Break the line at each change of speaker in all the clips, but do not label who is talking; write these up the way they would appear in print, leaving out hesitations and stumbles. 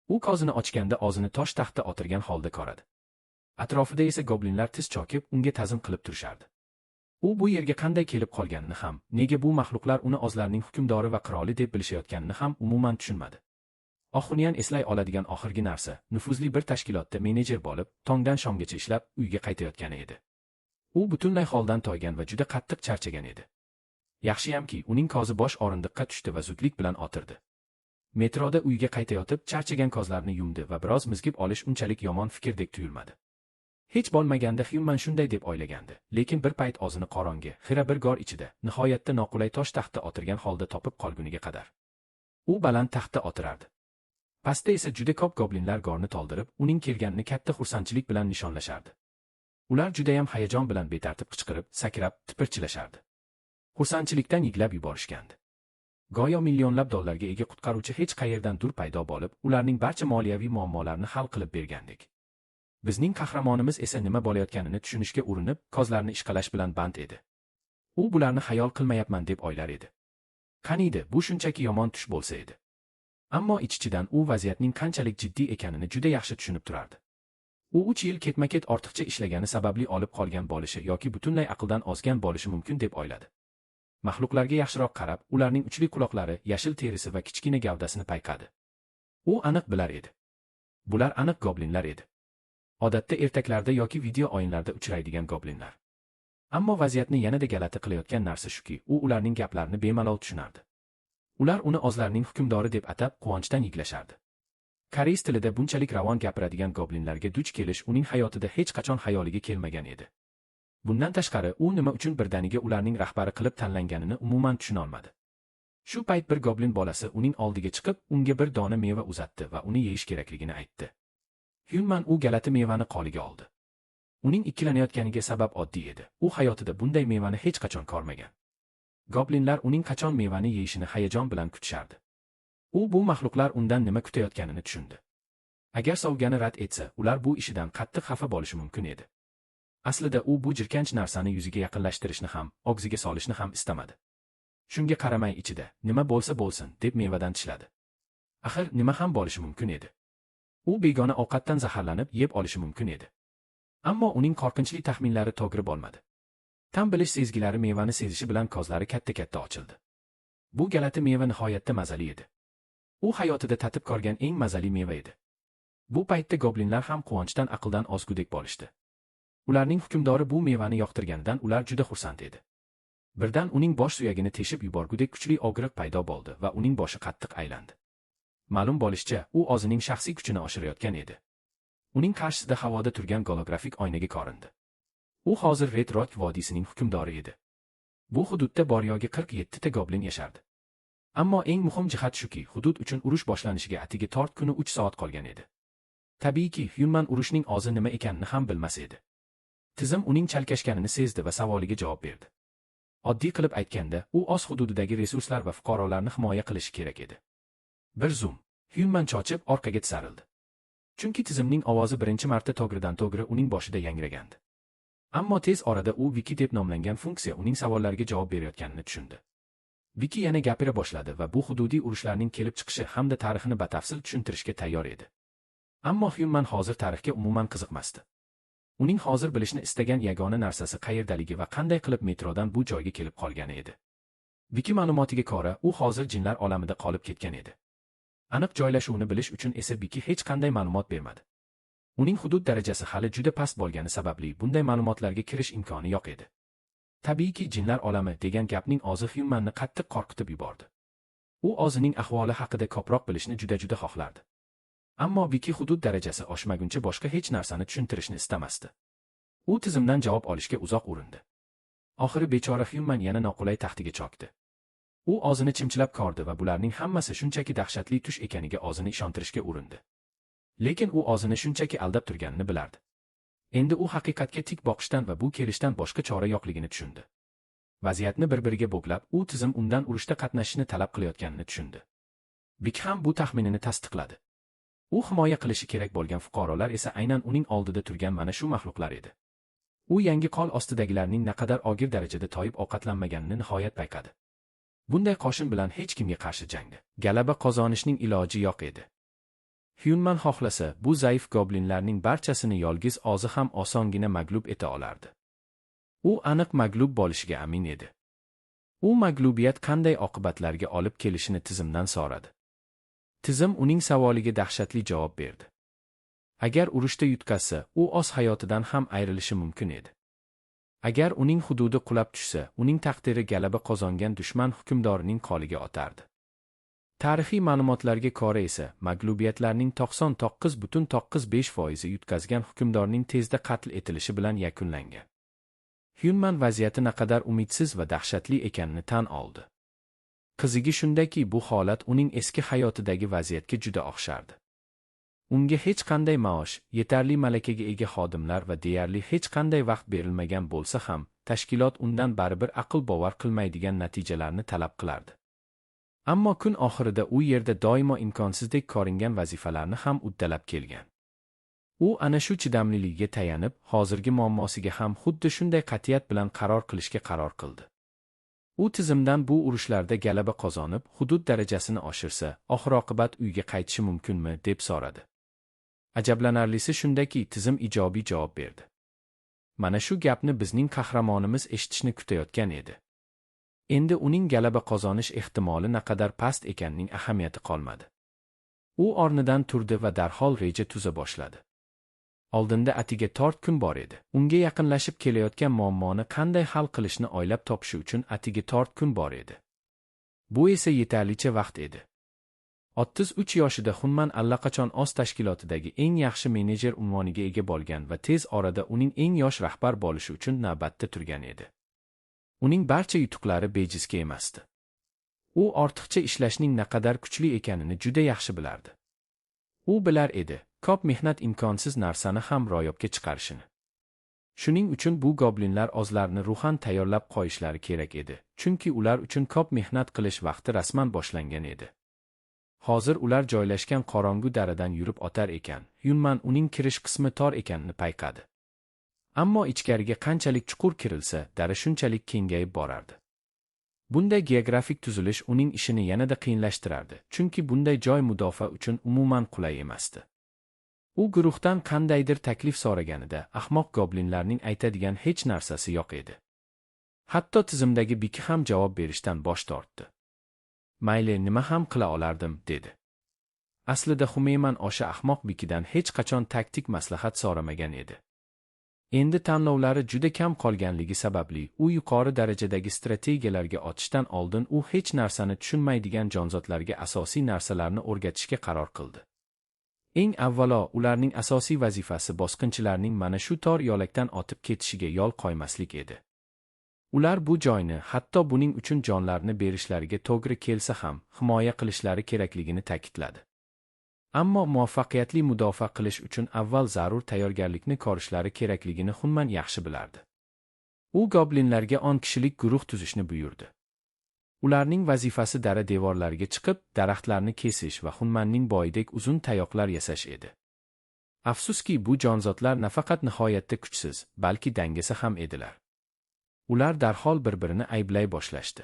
U kozini ochganda o'zini tosh taxtda o'tirgan holda ko'radi. Atrofida esa goblinlar tiz chokib, unga ta'zim qilib turishardi. U bu yerga qanday kelib qolganini ham, nega bu maxluqlar uni o'zlarining hukmdori va qiroli deb bilishayotganini ham umuman tushunmadi. Oxuniyan eslay oladigan oxirgi narsa, nufuzli bir tashkilotda menejer bo'lib, tongdan shomgacha ishlab, uyga qaytayotgani edi. U butunlay holdan toygan va juda qattiq charchagan edi. Yaxshiyamki, uning kozi bosh o'rindiqqa tushdi va zudlik bilan o'tirdi. Metroda uyga qaytayotib, charchagan kozlarini yumdi va biroz mizg'ib olish unchalik yomon fikrdek tuyulmadi. Hech bo'lmaganda Hyunman shunday deb o'ylagandi, lekin bir payt o'zini qorong'i, xira bir g'or ichida, nihoyatda noqulay tosh taxtda o'tirgan holda topib qolguniga qadar. U baland taxtda o'tirardi. Pastda esa juda ko'p goblinlar gorni to'ldirib, uning kelganini katta xursandchilik bilan nishonlashardi. Ular judayam hayajon bilan betartib qichqirib, sakrab, tipirchilashardi. Xursandchilikdan yiglab yuborishgandi. Go'yo millionlab dollarga ega qutqaruvchi hech qayerdan dur paydo bo'lib, ularning barcha moliyaviy muammolarini hal qilib bergandek. Bizning qahramonimiz esa nima bo'layotganini tushunishga urinib, kozlarni ishqalash bilan band edi. U bularni xayol qilmayapman deb o'ylar edi. Qaniydi, bu shunchaki yomon tush bo'lsa edi. Ammo ich-ichidan u vaziyatning qanchalik jiddiy ekanini juda yaxshi tushunib turardi. U 3 yil ketma-ket ortiqcha ishlagani sababli olib qolgan bo'lishi yoki butunlay aqldan ozgan bo'lishi mumkin deb o'yladi. Maxluqlarga yaxshiroq qarab, ularning uchli quloqlari, yashil terisi va kichkina gavdasini payqadi. U aniq bilar edi. Bular aniq goblinlar edi. Odatda ertaklarda yoki video o'yinlarda uchraydigan goblinlar. Ammo vaziyatni yanada g'alati qilayotgan narsa shuki, u ularning gaplarini bemalol tushunardi. Ular uni o'zlarining hukmdori deb atab, quvonchdan yig'lashardi. Koreys tilida bunchalik ravon gapiradigan goblinlarga duch kelish uning hayotida hech qachon xayoliga kelmagan edi. Bundan tashqari, u nima uchun birdaniga ularning rahbari qilib tanlanganini umuman tushuna olmadi. Shu payt bir goblin bolasi uning oldiga chiqib, unga bir dona meva uzatdi va uni yeyish kerakligini aytdi. Hyunman u g'alati mevani qo'liga oldi. Uning ikkilanayotganiga sabab oddiy edi. U hayotida bunday mevani hech qachon ko'rmagan. Goblinlar uning qachon mevani yeyishini hayajon bilan kutishardi. U bu maxluqlar undan nima kutayotganini tushundi. Agar sovg'ani rad etsa, ular bu ishidan qattiq xafa bo'lishi mumkin edi. Aslida u bu jirkanch narsani yuziga yaqinlashtirishni ham, og'ziga solishni ham istamadi. Shunga qaramay ichida, nima bo'lsa bo'lsin, deb mevadan tishladi. Axir nima ham bo'lishi mumkin edi? U begona ovqatdan zaharlanib yeb olishi mumkin edi. Ammo uning qo'rqinchli taxminlari to'g'ri bo'lmadi. Tam bilish sezgilari mevani sezishi bilan kozlari katta-katta ochildi. Bu g'alati meva nihoyatda mazali edi. U hayotida tatib ko'rgan eng mazali meva edi. Bu paytda goblinlar ham quvonchdan aqldan ozgudek bo'lishdi. Ularning hukmdori bu mevani yoqtirganidan ular juda xursand edi. Birdan uning bosh suyagini teshib yuborgudek kuchli og'riq paydo bo'ldi va uning boshi qattiq aylandi. Ma'lum bo'lishicha, u o'zining shaxsiy kuchini oshirayotgan edi. Uning qarshisida havoda turgan golografik oynaga ko'rindi. U hozir Red Rock vodiysining hukmdori edi. Bu hududda bor-yo'g'i 47 ta goblin yashardi. Ammo eng muhim jihat shuki, hudud uchun urush boshlanishiga atigi 4 kuni 3 soat qolgan edi. Tabiiyki, Hyunman urushning o'zi nima ekanini ham bilmas edi. Tizim uning chalkashganini sezdi va savoliga javob berdi. Oddiy qilib aytganda, u o'z hududidagi resurslar va fuqarolarni himoya qilishi kerak edi. Bir zum, Hyunman chochib orqaga tisarildi. Chunki tizimning ovozi birinchi marta to'g'ridan to'g'ri uning boshida yangragandi. Ammo tez orada u Wiki deb nomlangan funksiya uning savollariga javob berayotganini tushundi. Wiki yana gapira boshladi va bu hududiy urushlarning kelib chiqishi hamda tarixini batafsil tushuntirishga tayyor edi. Ammo Hyunman hozir tarixga umuman qiziqmasdi. Uning hozir bilishni istagan yagona narsasi qayerdaligi va qanday qilib metrodan bu joyga kelib qolgani edi. Wiki ma'lumotiga ko'ra, u hozir jinlar olamida qolib ketgan edi. Aniq joylashuvini bilish uchun esa Wiki hech qanday ma'lumot bermadi. Uning hudud darajasi hali juda past bo'lgani sababli bunday ma'lumotlarga kirish imkoni yo'q edi. Tabiiyki, jinlar olami degan gapning o'zi Hyunmanni qattiq qo'rqitib yubordi. U o'zining ahvoli haqida ko'proq bilishni juda-juda xohlardi. Ammo Wiki hudud darajasi oshmaguncha boshqa hech narsani tushuntirishni istamasdi. U tizimdan javob olishga uzoq urindi. Oxiri bechora Hyunman yana noqulay taxtiga chokdi. U o'zini chimchilab ko'rdi va bularning hammasi shunchaki dahshatli tush ekaniga o'zini ishontirishga urindi. Lekin u o'zini shunchaki aldab turganini bilardi. Endi u haqiqatga tik boqishdan va bu kelishdan boshqa chora yo'qligini tushundi. Vaziyatni bir-biriga bo'glab, u tizim undan urushda qatnashishni talab qilayotganini tushundi. Wiki ham bu taxminini tasdiqladi. U himoya qilishi kerak bo'lgan fuqarolar esa aynan uning oldida turgan mana shu maxluqlar edi. U yangi qol ostidagilarning naqadar og'ir darajada toyib ovqatlanmaganini nihoyat payqadi. Bunday qoshin bilan hech kimga qarshi jangda g'alaba qozonishning iloji yo'q edi. Hyunman xohlasa, bu zaif goblinlarning barchasini yolg'iz o'zi ham osongina maglub eta olardi. U aniq maglub bo'lishiga amin edi. U maglubiyat qanday oqibatlarga olib kelishini tizimdan so'radi. Tizim uning savoliga dahshatli javob berdi. Agar urushda yutqazsa, u o'z hayotidan ham ayrilishi mumkin edi. Agar uning hududi qulab tushsa, uning taqdiri g'alaba qozongan dushman hukmdorining qo'liga o'tardi. Tarixiy ma'lumotlarga ko'ra esa, maglubiyatlarning 99.95% yutqazgan hukmdorning tezda qatl etilishi bilan yakunlangan. Hyunman vaziyati naqadar umidsiz va dahshatli ekanini tan oldi. Qizig'i shundaki, bu holat uning eski hayotidagi vaziyatga juda o'xshardi. Unga hech qanday maosh, yetarli malakaga ega xodimlar va deyarli hech qanday vaqt berilmagan bo'lsa ham, tashkilot undan baribir aql bovar qilmaydigan natijalarni talab qilardi. Ammo kun oxirida u yerda doimo imkonsizdek ko'ringan vazifalarni ham uddalab kelgan. U ana shu chidamliligiga tayanib, hozirgi muammosiga ham xuddi shunday qat'iyat bilan qaror qilishga qaror qildi. U tizimdan bu urushlarda g'alaba qozonib, hudud darajasini oshirsa, oxir-oqibat uyga qaytishi mumkinmi, deb so'radi. Ajablanarlisi shundaki, tizim ijobiy javob berdi. Mana shu gapni bizning qahramonimiz eshitishni kutayotgan edi. Endi uning g'alaba qozonish ehtimoli naqadar past ekanining ahamiyati qolmadi. U o'rnidan turdi va darhol reja tuza boshladi. Oldinda atiga 4 kun bor edi. Unga yaqinlashib kelayotgan muammoni qanday hal qilishni o'ylab topishi uchun atiga 4 kun bor edi. Bu esa yetarlicha vaqt edi. 33 yoshida Hunman allaqachon o'z tashkilotidagi eng yaxshi menejer unvoniga ega bo'lgan va tez orada uning eng yosh rahbar bo'lishi uchun navbatda turgan edi. Uning barcha yutuqlari bejizga emasdi. U ortiqcha ishlashning naqadar kuchli ekanini juda yaxshi bilardi. U bilar edi, ko'p mehnat imkonsiz narsani ham ro'yobga chiqarishini. Shuning uchun bu goblinlar o'zlarini ruhan tayyorlab qo'yishlari kerak edi, chunki ular uchun ko'p mehnat qilish vaqti rasman boshlangan edi. Hozir ular joylashgan qorong'u daradan yurib o'tar ekan, Yunman uning kirish qismi tor ekanini payqadi. Ammo ichkariga qanchalik chuqur kirilsa, dara shunchalik kengayib borardi. Bunday geografik tuzilish uning ishini yanada qiyinlashtirardi, chunki bunday joy mudofaa uchun umuman qulay emasdi. U guruhdan qandaydir taklif so'raganida, ahmoq goblinlarning aytadigan hech narsasi yo'q edi. Hatto tizimdagi Biki ham javob berishdan bosh tortdi. Mayli, nima ham qila olardim, dedi. Aslida Humeyman o'sha ahmoq Bikidan hech qachon taktik maslahat so'ramagan edi. Endi tanlovlari juda kam qolganligi sababli u yuqori darajadagi strategiyalarga o'tishdan oldin u hech narsani tushunmaydigan jonzotlarga asosiy narsalarni o'rgatishga qaror qildi. Eng avvalo ularning asosiy vazifasi bosqinchilarning mana shu tor yo'lakdan o'tib ketishiga yo'l qo'ymaslik edi. Ular bu joyni, hatto buning uchun jonlarini berishlariga to'g'ri kelsa ham, himoya qilishlari kerakligini ta'kidladi. Ammo muvaffaqiyatli mudofaa qilish uchun avval zarur tayyorgarlikni ko'rishlari kerakligini Hunman yaxshi bilardi. U goblinlarga 10 kishilik guruh tuzishni buyurdi. Ularning vazifasi dara devorlariga chiqib, daraxtlarni kesish va Hunmanning boyidek uzun tayoqlar yasash edi. Afsuski, bu jonzotlar nafaqat nihoyatda kuchsiz, balki dangasa ham edilar. Ular darhol bir-birini ayblay boshlashdi.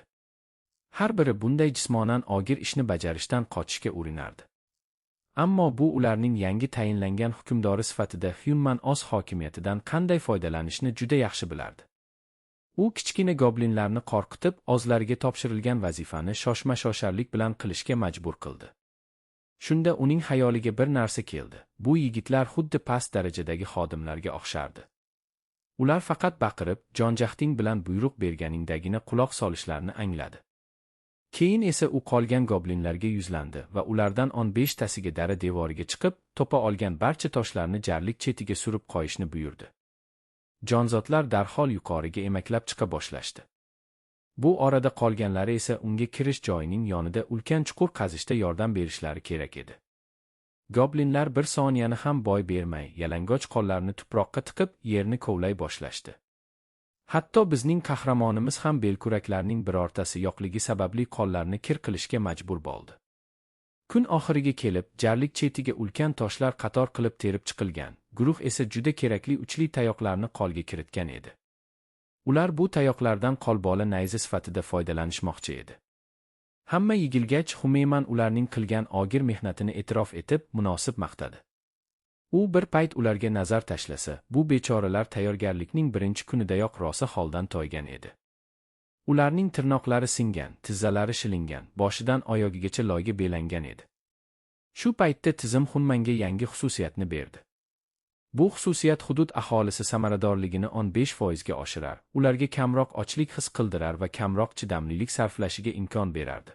Har biri bunday jismonan og'ir ishni bajarishdan qochishga urinardi. Ammo bu ularning yangi tayinlangan hukmdori sifatida Hyunman o'z hokimiyatidan qanday foydalanishni juda yaxshi bilardi. U kichkina goblinlarni qo'rqitib, o'zlariga topshirilgan vazifani shoshma-shosharlik bilan qilishga majbur qildi. Shunda uning xayoliga bir narsa keldi. Bu yigitlar xuddi past darajadagi xodimlarga o'xshardi. Ular faqat baqirib, jon-jahding bilan buyruq berganingdagina quloq solishlarini angladi. Keyin esa u qolgan goblinlarga yuzlandi va ulardan 15 tasiga dara devoriga chiqib, to'pa olgan barcha toshlarni jarlik chetiga surib qo'yishni buyurdi. Jonzotlar darhol yuqoriga emaklab chiqa boshlashdi. Bu orada qolganlari esa unga kirish joyining yonida ulkan chuqur qazishda yordam berishlari kerak edi. Goblinlar bir soniyani ham boy bermay, yalangoch qo'llarini tuproqqa tiqib, yerni kovlay boshlashdi. Hatto bizning qahramonimiz ham belkuraklarning birortasi yo'qligi sababli qo'llarini kir qilishga majbur bo'ldi. Kun oxiriga kelib, jarlik chetiga ulkan toshlar qator qilib terib chiqilgan, guruh esa juda kerakli uchli tayoqlarni qo'lga kiritgan edi. Ular bu tayoqlardan qo'lbola nayza sifatida foydalanishmoqchi edi. Hamma yig'ilgach, Xumeman ularning qilgan og'ir mehnatini e'tirof etib, munosib maqtadi. U bir payt ularga nazar tashlasa, bu bechoralar tayyorgarlikning birinchi kunidayoq rosa holdan toygan edi. Ularning tirnoqlari singan, tizzalari shilingan, boshidan oyog'igacha loyga belangan edi. Shu paytda tizim Xunmanga yangi xususiyatni berdi. Bu xususiyat hudud aholisi samaradorligini 15% ga oshirar, ularga kamroq ochlik his qildirar va kamroq chidamlilik sarflashiga imkon berardi.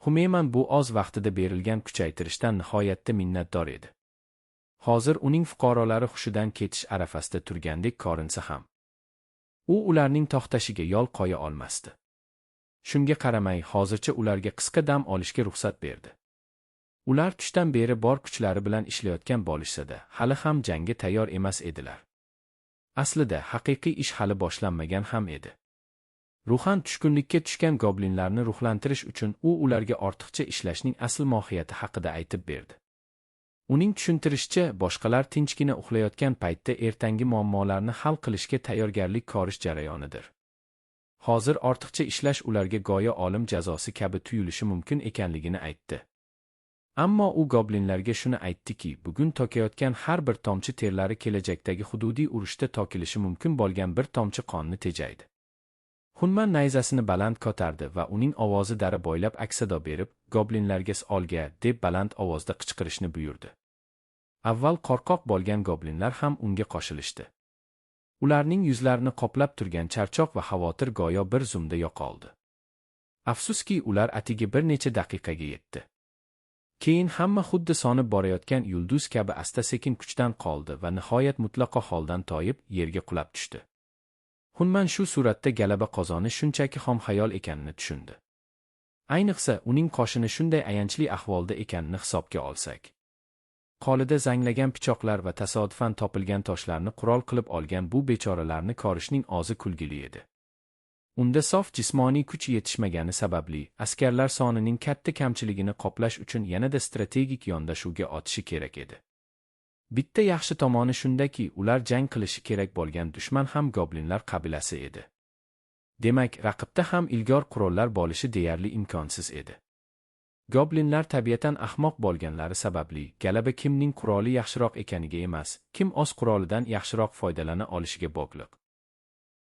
Xumeman bu oz vaqtida berilgan kuchaytirishdan nihoyatda minnatdor edi. Hozir uning fuqarolari hushidan ketish arafasida turgandek ko'rinsa ham, u ularning to'xtashiga yo'l qo'ya olmasdi. Shunga qaramay, hozircha ularga qisqa dam olishga ruxsat berdi. Ular tushdan beri bor kuchlari bilan ishlayotgan bo'lishsa-da, hali ham jangga tayyor emas edilar. Aslida haqiqiy ish hali boshlanmagan ham edi. Ruhan tushkunlikka tushgan goblinlarni ruhlantirish uchun u ularga ortiqcha ishlashning asl mohiyati haqida aytib berdi. Uning tushuntirishicha, boshqalar tinchgina uxlayotgan paytda ertangi muammolarni hal qilishga tayyorgarlik ko'rish jarayonidir. Hozir ortiqcha ishlash ularga go'yo olim jazosi kabi tuyulishi mumkin ekanligini aytdi. Ammo u goblinlarga shuni aytdiki, bugun to'kayotgan har bir tomchi terlari kelajakdagi hududiy urushda tokilishi mumkin bo'lgan bir tomchi qonni tejaydi. Xunman nayzasini baland ko'tardi va uning ovozi dara bo'ylab aksado berib, goblinlarga olga deb baland ovozda qichqirishni buyurdi. Avval qo'rqoq bo'lgan goblinlar ham unga qo'shilishdi. Ularning yuzlarini qoplab turgan charchoq va xavotir go'yo bir zumda yo'qoldi. Afsuski, ular atigi bir necha daqiqaga yetdi. Keyin hamma xuddi sonib borayotgan yulduz kabi asta-sekin kuchdan qoldi va nihoyat mutlaqo holdan toyib, yerga qulab tushdi. Xunman shu suratda galaba qozonish shunchaki xom xayol ekanini tushundi. Ayniqsa, uning qoshini shunday ayanchli ahvolda ekanini hisobga olsak. Qo'lida zanglagan pichoqlar va tasodifan topilgan toshlarni qurol qilib olgan bu bechoralarni ko'rishning ozi kulgili edi. Unda sof jismoniy kuch yetishmagani sababli askarlar sonining katta kamchiligini qoplash uchun yanada strategik yondashuvga otishi kerak edi. Bitta yaxshi tomoni shundaki, ular jang qilishi kerak bo'lgan dushman ham goblinlar qabilasi edi. Demak, raqibda ham ilgor qurollar bo'lishi deyarli imkonsiz edi. Goblinlar tabiatan ahmoq bo'lganlari sababli galaba kimning quroli yaxshiroq ekaniga emas, kim o'z qurolidan yaxshiroq foydalana olishiga bog'liq.